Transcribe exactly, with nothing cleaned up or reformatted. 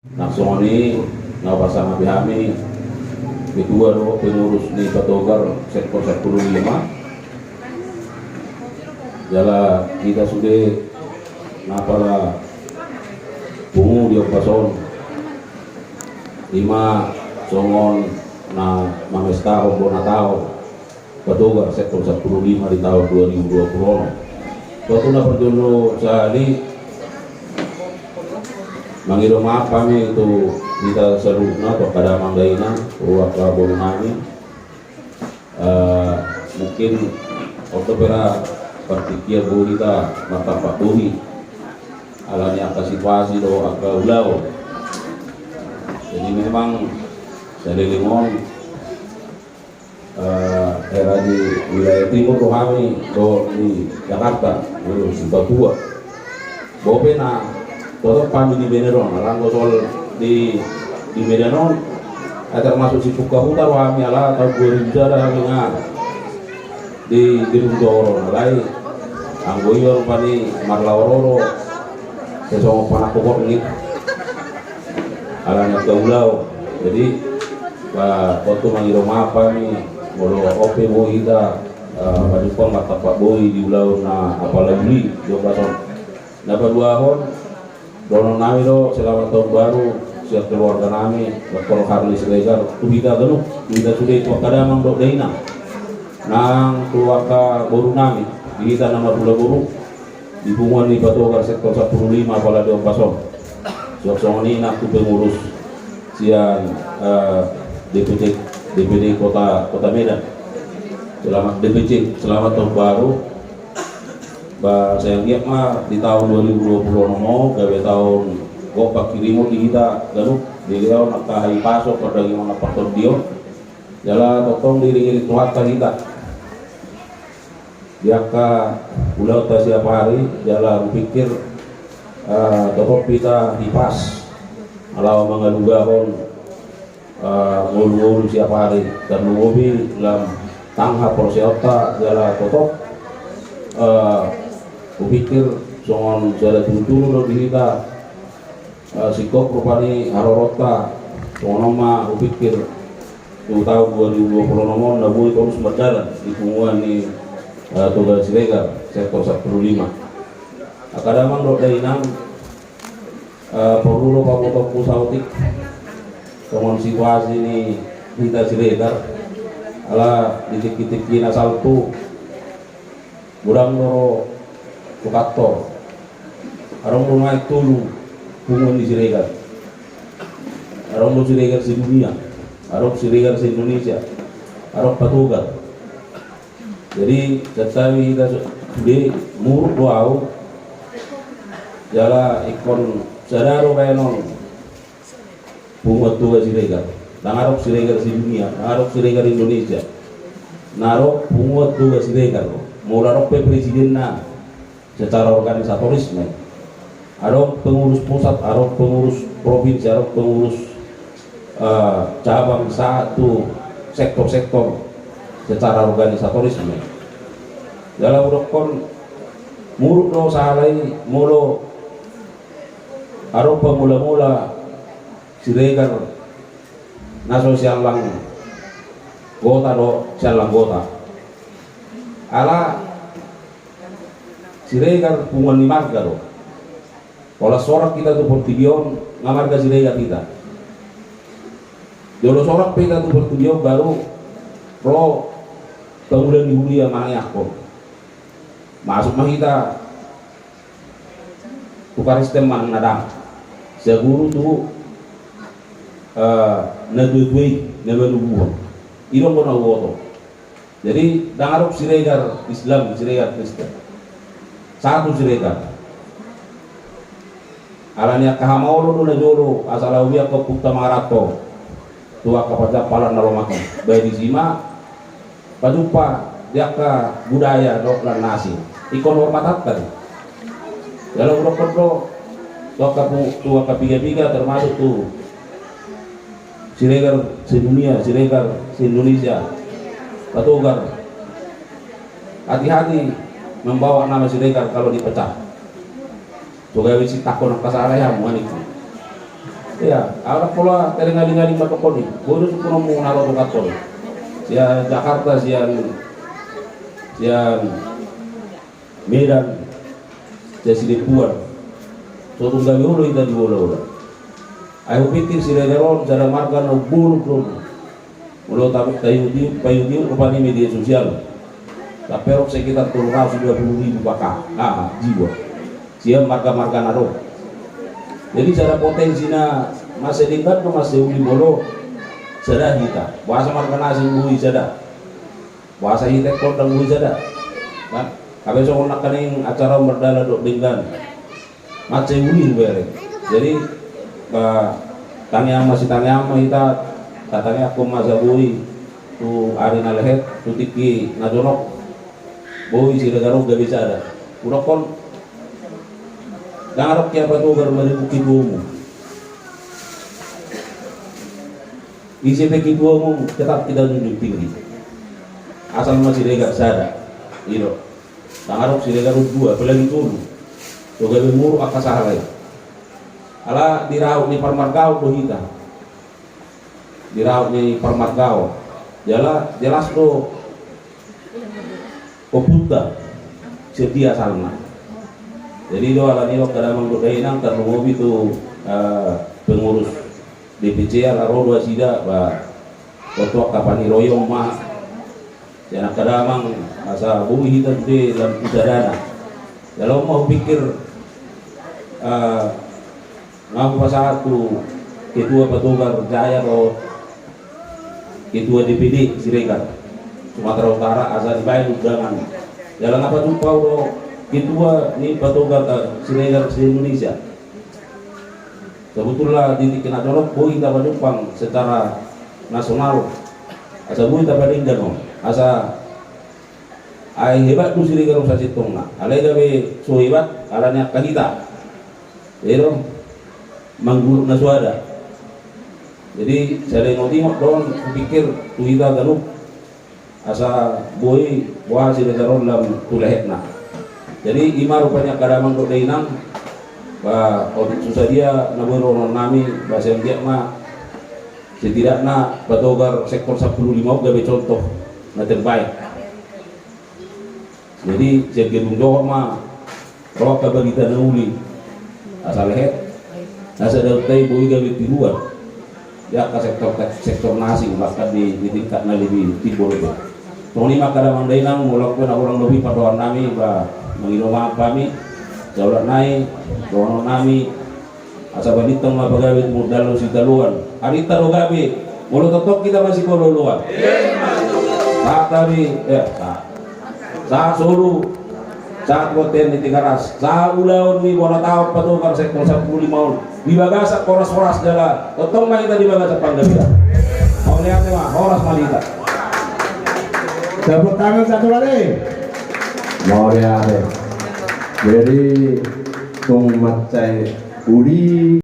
Nang songon i na hupasangapi hami ketua dohot pengurus ni Patogar sektor sampulu lima. Jala hita sude na pala pungu di ombas on, ima songon na mamestahon bona taon Patogar sektor sampulu lima di taon dua ribu dua pulu onom. Tontu na parjolo sahali mangido maaf hami tu hita saluhutna, tu angka damang dainang, tu angka boru nami. Eh, mungkin on do pe ra partingkian boi hita martampak bohi ala ni angka situasi dohot angka ulaon. Jadi memang saleleng on, eh, era di wilayah timur do hami, do di Jakarta, di Papua. Bope na totop hami di Medan on, alana anggo soal di, di Medan on, eh, termasuk sipungka huta do hami ala taon dua ribu sada hami nga di gedung Johor on, alai anggo i rupani marlaor do, sesongon panangkok ni ala ni angka ulaon. Jadi, ba, tontu mangido maaf hami molo on pe boi hita, eh, pajumpang martampak bohi di ulaon na apala uli di ombas on. Na paduahon, dohonon nami do selamat tahun baru sian keluarga nami, Doktor Harley Siregar, tu hita ganup, tu hita sude, tu angka damang dohot dainang, nang tu angka boru nami, di hita na marhula boru di punguan ni Patogar sektor sampulu lima apala di ombas on. Suang songon i nang tu pengurus sian, eh, D P D, D P D Kota, Kota Medan. Selamat D P C, selamat tahun baru. Ba, sai anggiat ma di taon dua ribu dua pulu onom on gabe taon gok panghirimon di hita ganup, dilehon angka hahipason, pardagingon, partondion. Jala tongtong diiring-iring Tuhanta hita di angka ulaonta siap ari, jala hupikir, eh, totop hita hipas laho mangalugahon, eh, ngolu-ngolu siap ari, tarlumobi lam tang haporseaonta, jala totop, eh, hupikir songon sada turu-turu do di hita, eh, singkop rupani haroronta. Songon on ma hupikir tu taon dua ribu dua pulu onom on na boi torus mardalan di punguan ni, eh, Toga Siregar sektor sampulu lima. Angka damang dohot dainang, eh, porlu do pabotoonku saotik songon situasi ni hita Siregar, ala di tingki-tingki na salpu godang do ro tu kantor. Adong do nuaeng tolu punguan ni Siregar. Adong do Siregar sedunia, adong Siregar se-Indonesia, adong Patogar. Jadi, santabi hita su-, sude, muruk do ahu. Jala ingkon sada do baenon punguan Toga Siregar. Ndang adong Siregar sedunia, ndang adong Siregar Indonesia. Na adong punguan Toga Siregar. Molo adong pe presidenna, secara organisatoris ma i. Adong pengurus pusat, adong pengurus provinsi, adong pengurus, eh, cabang, sahat tu sektor-sektor, secara organisatoris ma i. Jala hudokkon, muruk do sahali molo adong pamula-mula Siregar na so siallang gota do, siallang gota. Ala Siregar punguan ni marga do. Pola sorang hita tu portibi on, nga marga Siregar hita. Jolo sorang pe hita tu portibi on, baru ro pangula ni huria manang i angkon. Masuk ma hita tu Kristen manang na dang. Saguru tu, eh, na tua-tua i, na manubuhon. I do anggo na huboto. Jadi, ndang adong Siregar Islam, Siregar Kristen. Satu Siregar. Ala ni angka hamaolon do na jolo, asa laho be angka ompunta mangaranto tu angka parjampalan na lomak i. Baen disi ma pajumpa di angka budaya dohot na asing. Ingkon hormatanta do. Jala hudokkon do tu angka pu-, tu angka piga-piga, termasuk tu Siregar sedunia, Siregar se-Indonesia, Patogar. Hati-hati membawa nama Siregar kalau dipecah. So gabe sitangkon angka sala i hamu, anakku. Ia, anak pola teringali-ngali matokoni. Bodo sukunomu naro tukatoni. Sian Jakarta, sian, sian Medan, sian Sidempuan. Sotung gabe olo hita di bola-bola. Ai hupikir Siregar on sada marga na boluk do. Molo tapuk tayuti, payuti rupani media sosial. Taperok sekitar tolu ratus dua puluh ribu paka. Ah, jiwa. Sian marga-marga na ro. Jadi sada potensi na mansai denggan do mansai uli molo sada hita. Boasa marga na asing boi sada. Boasa hita ingkon dang boi sada. Kan? Hape songon nangkaning acara on mardalan dohot denggan. Mansai uli hubereng. Jadi tangiang ma, sitangiang ma hita, tatangiangkon ma asa boi tu ari na lehet, tu tingki na jonok, boi Siregar on gabe sada. Hudokkon, dang adong hea patogar maribuk ketua umum. Ise pe ketua umum tetap kita junjung tinggi. Asal ma Siregar sada. I do. Dang adong Siregar on dua, apalagi tolu. Gabe muruk angka sahalak i. Ala di rahut ni parmargaon do hita. Di rahut ni parmargaon. Jala jelas do ompunta sian dia asalna. Jadi do ala ni i, angka damang dohot dainang, tarlumobi tu pengurus D P C, ala ro do nasida ba, tontu angka paniroion ma sian angka damang asa boi hita sude lam tu sadana. Jala on ma hupikir, nga hupasahat tu ketua patogar Jaya dohot ketua D P D Siregar Sumatera Utara asa dibaen undangan. Jala nga pajumpang do ketua ni patogar Siregar se-Indonesia. Sebetulna di tingki na jonok boi hita pajumpang secara nasional. Asa boi hita padenggan on. Asa ai hebat do Siregar on sasintongna. Alai gabe so hebat ala ni angka hita. I do, mangguruk na so ada. Jadi salingot-ingot do on hupikir tu hita ganup. Asa boi boha Siregar on lam tu lehetna. Jadi i ma rupani angka damang dohot dainang, ba otik so sadia na boi dohonon nami, ba sian dia ma setidakna patogar sektor sampulu lima on gabe contoh na terbaik. Jadi sian gedung Johor ma ro angka barita na uli. Asa lehet, asa daonta i boi gabe tiruan di angka sektor, sektor na asing, bahkan di, di tingkat na lebih timbo do. Songon i ma angka damang dainang, molo pe na hurang lobi pandohan nami, ba mangido ma hami. Saulak nai, dohonon nami, asa balintang ma pagabe tumundalhon sitadoan. Arinta do gabe, molo tongtong hita masipaolo-oloan. Sahat hami, eh, sahat. Sahat solu, sahat bontean ni Tigaras, sahat ulaon ni bona taon patogar sektor sampulu lima on di bagasan horas-horas jala tongtong ma hita di bagasan panggabean. Mauliate ma, horas ma di hita. Tepuk tangan satu kali. Mauliate. Jadi tung mansai uli